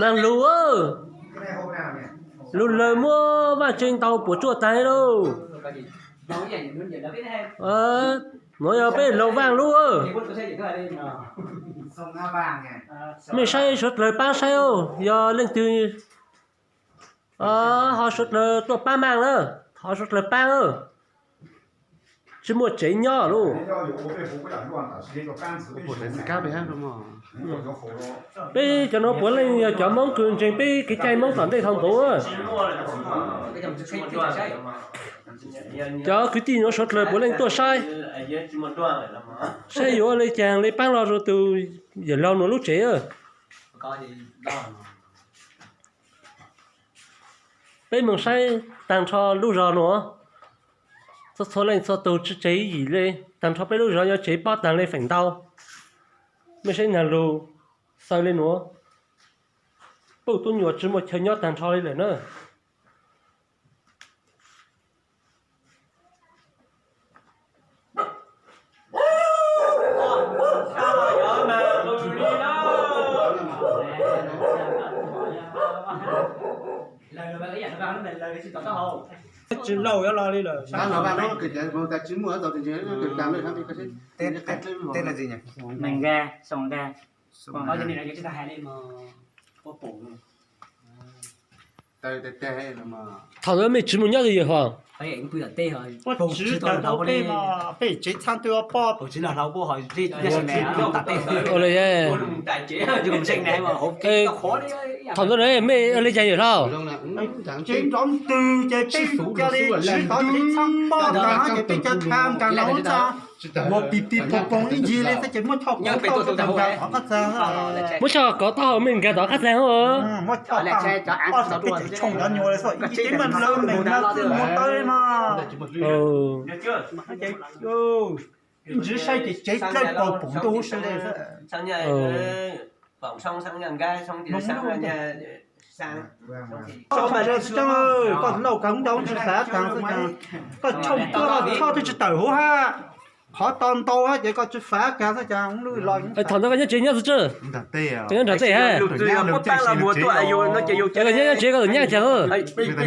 Nag lug, lug lawg muab vaj tse ntau puas tsuaj taag lauj. Nuav yog peb laug vaaj lub. Mej saib suav dlawg paab saib, yog leej twg ho suav dlawg tuaj paab maaj na, ho suav dlawg paab. Tsi muaj tsev nyob lauj. Peb cov nuav puav leej yog cov Moob kws ntseeg peb kev cai Moob tom ntej thaus nkaus. Cov kwv tij nuav suav dlawg puav leej tuaj saib, saib yuav ua le caag le paab lug rua tug yawm laug nuav lub tsev. Peb moog saib taag nrho lub zog nuav, txhua txhua leej txhua tug tsi tseg ib yim le, taag nrho peb lub zog yuav tsev pob taag le feem ntau. Mej saib nag lug xaws le nuav, puj tub nyuas tsi muaj chaw nyob taag nrho le lawm na. Tsis laug yuav los li lawm. Thaum ntawd mej tsis mus nyob twg yawm hov? Peb tsev txheeb twb poj. Ua li, thaum ntawd mej ua li cas yawm hlob? Tsev nrov ntws ces peb ca li tsev txheeb poj tag ces peb ca li nkaag los ua pis pis poog poog ib ncig li xwb ces muab choj kov tau qhov qab txag. Muab choj kov tau mej nkaag tau qab txag. Muab choj tau ob txhais peb tsev tshooj cov nyuag li xwb, ib teb mas lawv meem no txwj muag tawb li mas. Ib ntsis saib ces tsev dlawb paug pum ntuj huv si li. Koj lauj kav ntau tsis fav taag xwb, koj tshooj tuaj choj twb tsis tawm huv hab. Qhov to ntau hab ces koj tsis fav kav xwb cas lwj los. Thaum ntawd koj nyob tsev nyob xwb tsi? Koj nyob nram tej hab. Koj nyob nyob tsev koj txawm nyob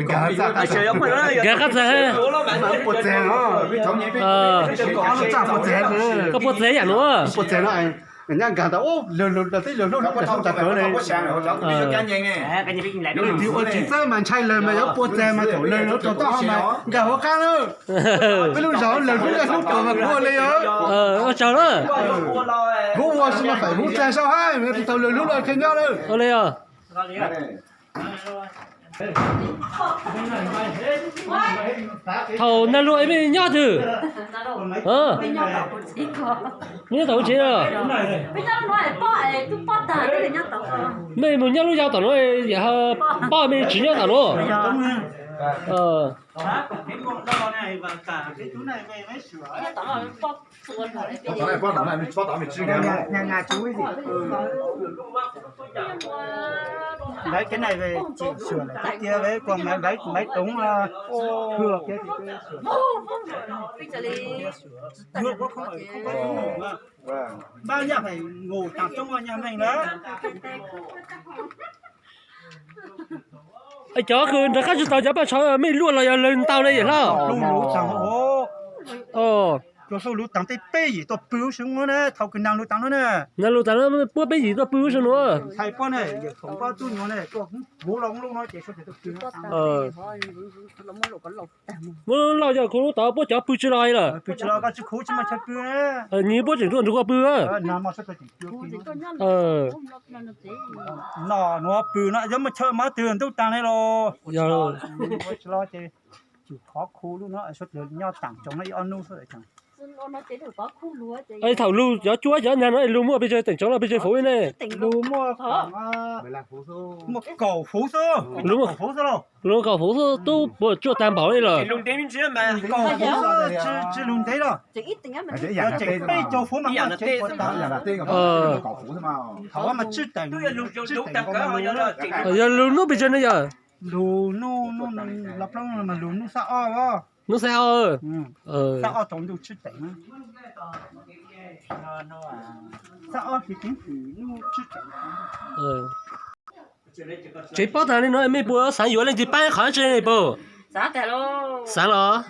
cas? Nkaag qab txag hab. Koj puas txawg yam nuav? Nyob nkaag tau, lwg lug teb lwg lug tas kawg li. Ua tsis txawj mas ntshai lawg mas yuav puas txawg mas thaum lawg lug tau toj mas nkaag huv qab na. Peb lub zog lawg lub lawg lub tuaj mas kuv ua li os. Ua tsaug na. Kuv ua si mas faim huv txag sau hab, tsis tau lawg lub lawg kheej nyob lawm. Ua li os. Thaum nag lug mej nyob twg? Mej nyob tom kuv tsev na. Mej mus nyob lub zog tom nuav, yam pob mej tsis nyob tom nuav. Lawv kev neeg tseem xyuas lawm tiag, lawv kuas maiv toob hwm kiag. Npaj nyaj heev, nqus taag roob nyaj meeg lawm. Cov kws nrog qab tsi tau cov paj tshauv mej luaj los yog lawg ntaus ne yawm hlob? Luaj luv taag, luaj luv taag tej peb yim tuaj pw lub sij hawm na, thaum kws nag lug taag no na. Nag lug taag no puab peb yim tuaj pw lub sij hawm nuav. Ntxhais puab ne, yawm Foom puab tub nyuag ne, tuaj huv los lub no ces muab lauj yog kuv tod puab cov pw tsis los lawm. Nyias puab tseem tuaj nrug koj pw. No nuav pw no yuav muaj chaw mov twg ntuj taag ne los. Tsis los ces tsum khov khu lub no, suav dlawg nyob taam tsoom no ib ob nub xwb. Thaum lug cov cuab cov nyag no lug muaj pes tsawg teem tsoov los pes tsawg fuv ne? Lug muaj kaum fuv xwb. Lug kaum fuv xwb tub puas tsuaj taag npaum li lawm? Kaum fuv xwb, tsis lug ntev los. Tseem peb caug fuv mas muaj tsev puas taag. Thaum mas tsib teem, yog lug nub pes tsawg ne yog? Lug nub, los plaub mas lug nub xab ob. Nub xab ob, xab ob tsaus ntuj tsib teem. Tsev pob tag li no mej puas xav yuav leej twg paab qhov tsev ne puas? Xav los?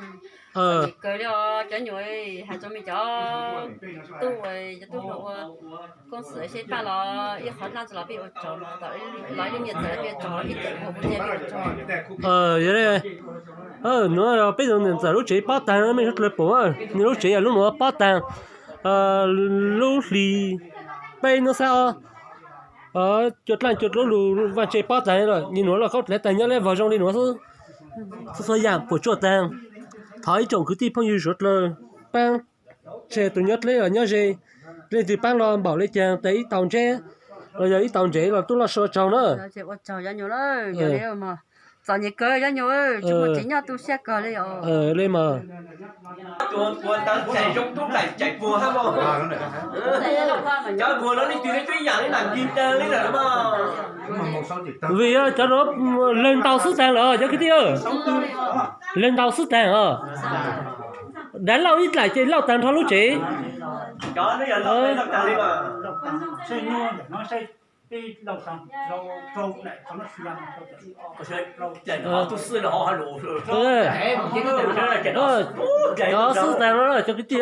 Nuav peb tus niam ntxawm lub tsev pob tag, mej suav dlawg pum, nwg lub tsev yog lub nuav pob tag, lub hli peb nub xab ob, cua dlaaj cua dlub lug vaaj tse pob tag lawm, nwg nuav loj khaub dlawv tag nyob lawm vog zoo li nuav xwb. Txhua txhua yaam puas tsuaj tag. Thov ib tsoom kwv tij phooj ywg suav dlawg paab tseg tus nyob dleb los nyob ze, leej twg paab los npaum le caag tes ib tau ntseb los yog ib tau ntsev los tub loj sua tsaug na. Txom nyem kawg, tsis muaj tsev nyob tu siab kawg li os. Li mas. Vim cov nuav lawg ntau xwb taag lawm cov kwv tij, lawg ntau xwb taag os. Dav lauj ib dlaim ces lauj taag nrho lub tsev. Cov xwb taag no cov kwv tij.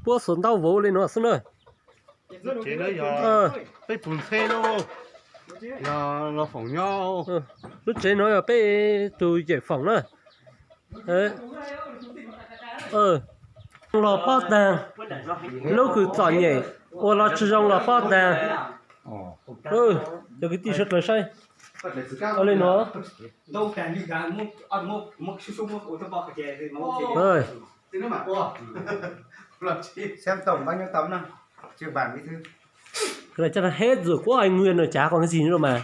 Puab xuas ntaub vauv li no xwb na. Peb pug ntxheb no, yog los foom nyob. Lub tsev no yog peb tug yawm foom na. Los pob taag, lub kws txom nyem ua los tsi zoo los pob taag. Cov kwv tij suav dlawg saib, ua li no. Coj heb txwm kuab ai nws cav qhov kws txig rau mas.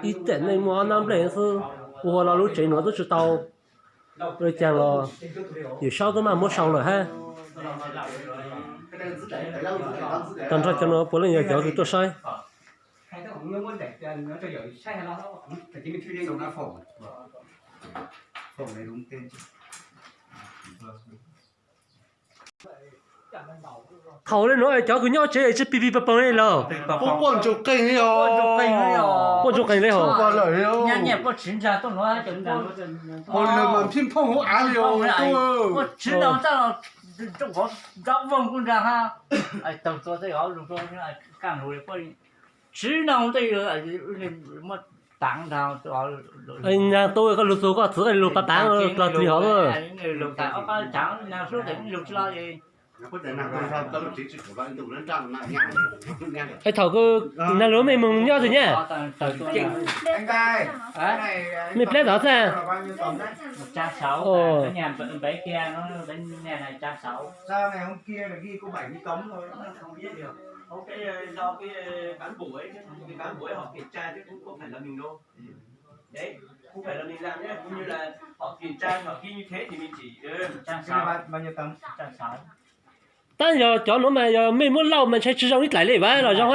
Ib txhia neej muaj ob nab nplej xwb, ua los lub tsev nuav tub tsi tau. Ua caag los yawm saub tub maj muab sau lawm hab. Tag nrho cov nuav puav leej yog cov kws tuaj saib. Thaum le nuav cov kws nyob tsev tsi pig pig pog poog li los? Puab ntsoog qeeg li os. Puab ntsoog qeeg li os. Naag tu koj lug txug koj txwv koj lug pav pav los tlig hov. Es thaum kws naag lug mej moog nyob tug nyab, mej plab tod xwb. Tab yog cov nuav mas yog mej muab lauj mas ntshai tsi zoo ib dlaim li vas los zoo.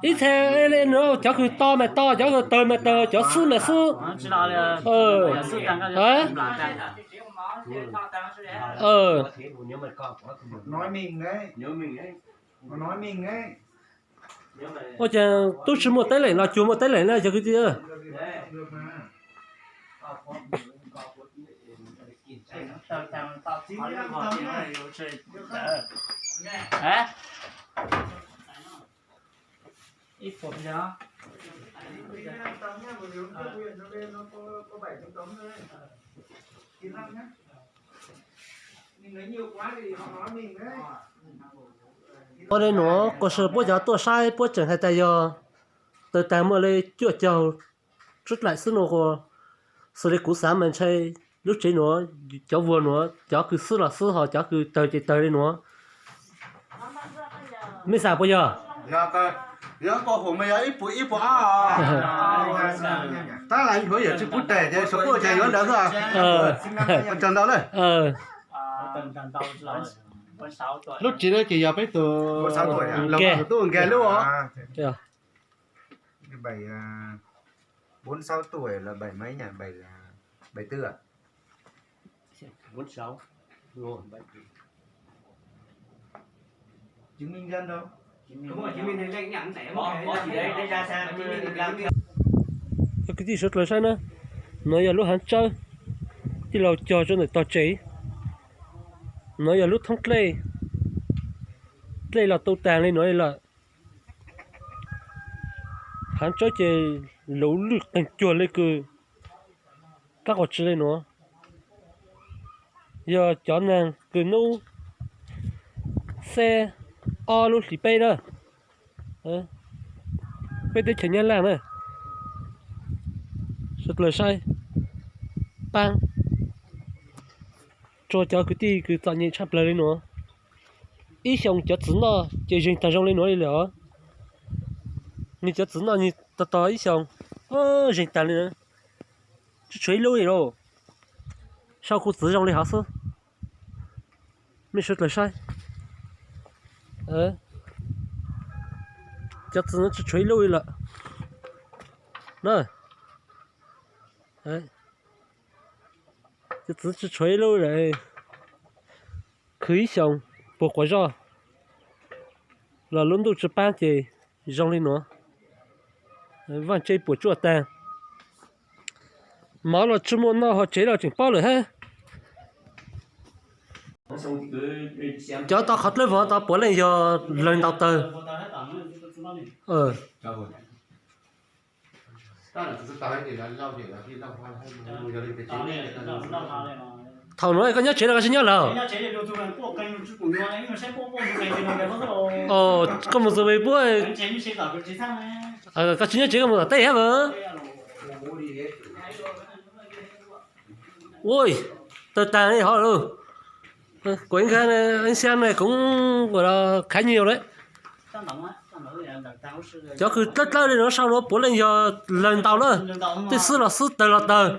Ib txhia le nuav cov kws to mas to, cov kws tawg mas tawg, cov kws xwb mas xwb. Ua caag tub tsi muaj teb leem los cuag muaj teb leem na cov kwv tij. Ua le nuav kuas puab cov tuaj saib puab tseem has tas yog Tawg tag muaj li cuaj caug tsib dlaim xwb no ua. Xws li kuv xav mas ntshai lub tsev nuav, cov vuag nuav, cov kws xwb los xwb, ho cov kws tawg ces tawg li nuav. Mej xav puas yog? Yog, yog ib puas ib puas ob. Tab laj yuav yog tsis pub tes ces kuj yuav ntawd xwb. Ua tsaug ntau na. Lub tsev no ces yog peb tus, tus tub nkag lub. Bảy, à, bốn sáu tuổi là bảy mấy nhỉ? Bảy, à, bảy tư à? Bốn sáu. Chứng minh nhân dân đâu? Chứng minh nhân dân. Có, có gì đấy, đấy ra xa, chứng minh nhân dân. Kwv tij sawv dlawg saib na, nuav yog lub haav tsawb tij laug cog rua ntawm tog tsev. Nuav yog lub thoob dlej, dlej los tu taag li nuav li lawm. Haav tsawb ces luv lwj qeeg cuag li kws qab quas tsi li nuav. Yog cov naag kws nub xeb ob lub hlis peb na, peb teb chaws Nyab Laj na. Sawv dlawg saib, paab rua cov kwv tij kws txom nyem tshaj plawg li nuav. Ib xyoos cov txiv noj ces zeeg taag zoo li nuav li lawm os. Nwg cov txiv noj nwg tog tog ib xyoos, zeeg taag li, tsi tshuav ib lub li lauj. Sau kuv txiv zoo li hov xwb. Mej sawv dlawg saib, cov txiv tsi tshuav ib lub li lawm. Cov txiv tsi tshuav ib lub lawm. Khwv ib xyoos puas quas zoj los lub ntuj tsi paab ces zoo li nuav. Vaaj tse puas tsuaj taag. Mov los tsi muaj noj ho tsev los tseem paub lawm hab. Cov tau qhov dlawb vog tau puav leej yog lawg ntaus tawg. Thaum nuav koj nyob tsev los koj tsi nyob lawm? Koj mus txug puab, koj tsi nyob tsev koj mus tom teb hab mas. Ui, tawg taag li hov lauj. Kuv ib nkaag ib xyab ne kuv khav nyiaj lawm. Cov kws dlawb dlawb li nuav sau nuav puav leej yog lawg ntaus na, tej xwb los xwb tawg los tawg.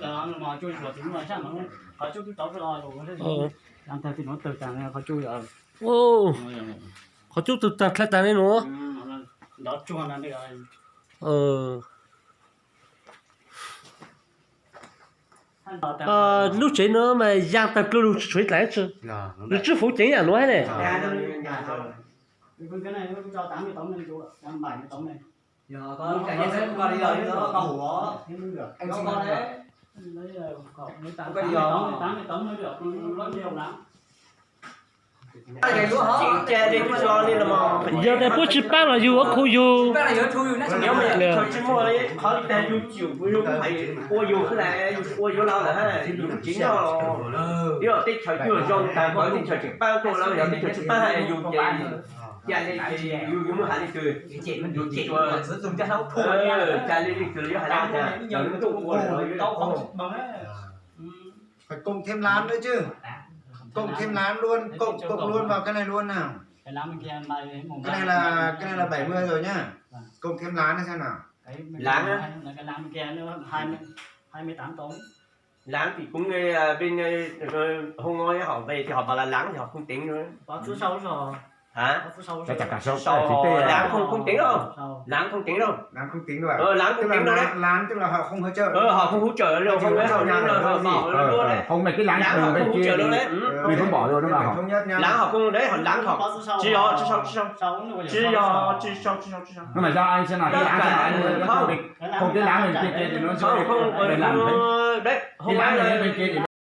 Qhov cub tawg taag dlha taag li nuav. Lub tsev nuav mas yaa taag dlua lug tsi tshuav ib dlaim tsi. Nws tsi fuv ceev yam nuav hab ne. Yog tas puab tsi paab los yug ua khu yug. Teb chaws tsi paab kuj lawm, yog teb chaws tsi paab hab yug ces ca le yug, yug muab has le twg, yug tsi tshua, ca le leej twg yuav has le twg, ntuj ua lawm. Phải cộng thêm lán nữa chứ. Cộng thêm lán luôn, cộng, cộng luôn vào cái này luôn nào. Cái này là, cái này là bảy mươi rồi nhá. Cộng thêm lán nữa xem nào. Lán á. Lán thì cũng, ờ, bên, ờ, ờ, không nói họ về thì họ bảo là láng thì họ không tính nữa. Hả? Sao láng không, không tính đâu. Láng không tính đâu. Láng không tính đâu à? Ờ, láng không tính đâu đấy. Láng tức là họ không hỗ trợ. Ờ, họ không hỗ trợ đâu, không hỗ trợ đâu, họ bảo luôn đấy. Không, mà cái láng không hỗ trợ đâu đấy. Mình không bỏ rồi đúng không? Láng họ không đấy, họ láng họ. Chỉ do, chỉ sau, chỉ sau. Chỉ do, chỉ sau, chỉ sau, chỉ sau. Nhưng mà do anh xem nào, cái láng xem nào anh không, không, cái láng mình kia kia thì nó không, không, mình làm không, đấy, cái láng này bên kia thì